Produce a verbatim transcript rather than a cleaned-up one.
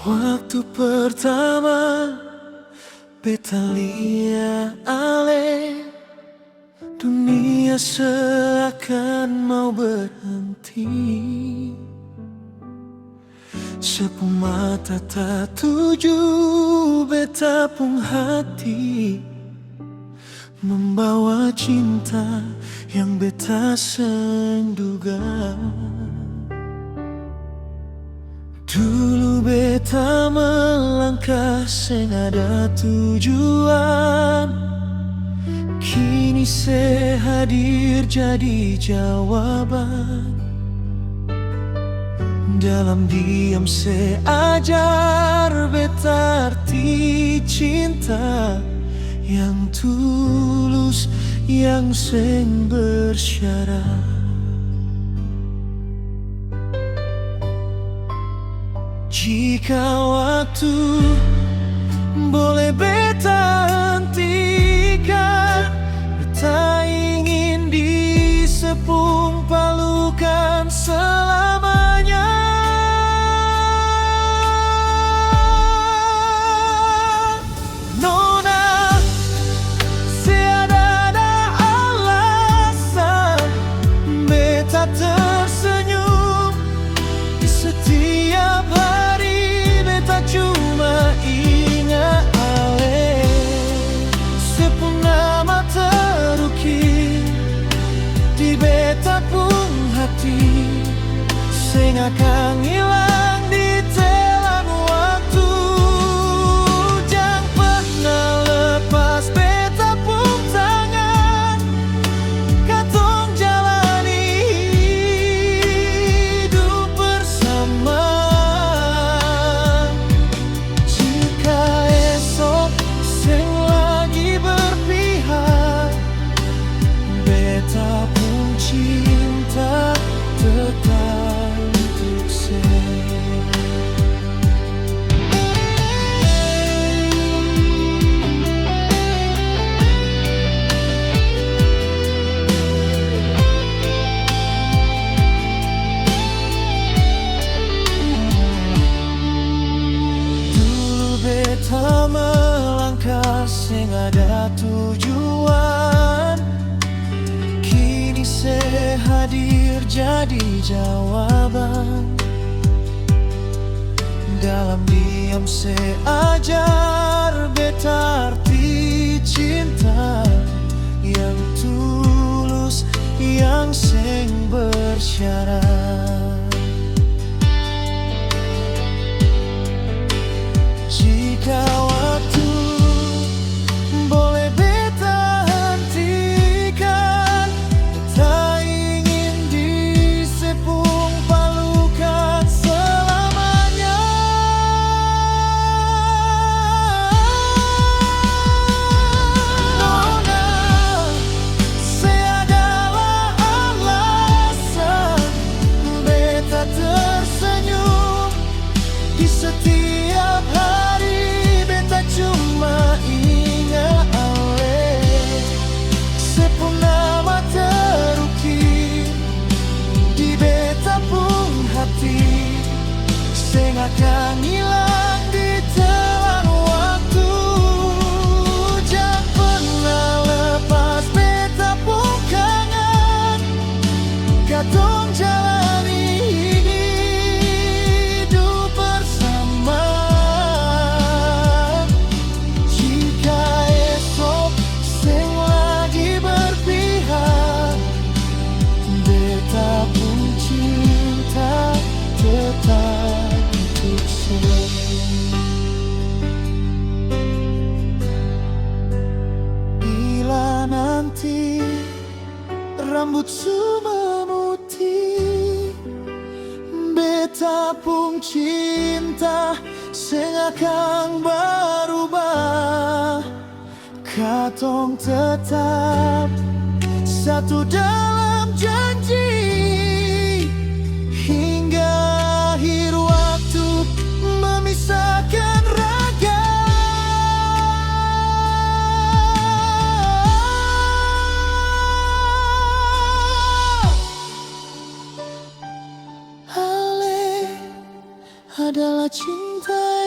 Waktu pertama beta lia ale, dunia seakan mau berhenti. Sapu mata tatuju beta pung hati, membawa cinta yang beta seng duga. Dulu beta melangkah seng ada tujuan, kini se hadir jadi jawaban. Dalam diam se ajar beta arti cinta yang tulus, yang seng bersyarat. Jika waktu boleh beta hentikan, beta ingin di sepung palukan selamanya. Nona, se ada-ada alasan beta tersenyum. Di setiap hari beta cuma inga ale. Se pung nama terukir di beta pung hati. Seng akang ilang di telan waktu. Jang perna lepas beta pung tangan. Katong jalani hidup bersama. Jika esok seng lagi berpihak, beta pung cinta tetap untuk se. Dulu beta melangkah seng ada tujuan, kini se hadir jadi jawaban. Dalam diam se ajar beta arti cinta yang tulus, yang seng bersyarat. Jika waktu boleh beta hentikan, beta ingin di se pung palukan selamanya. Nona, se adalah alasan beta tersenyum. Di setiap hari beta cuma inga ale. Se pung nama terukir di beta pung hati. Seng akang ilang di telan waktu. Jang perna lepas beta pung kangen. Katong jalani hidup bersama. Jika esok seng lagi berpihak, beta pung cinta tetap untuk se. Bila nanti rambut su mamuti, beta pung cinta seng akang barubah. Katong tetap satu dalam janji, hingga akhir waktu memisahkan raga. Ale adalah cinta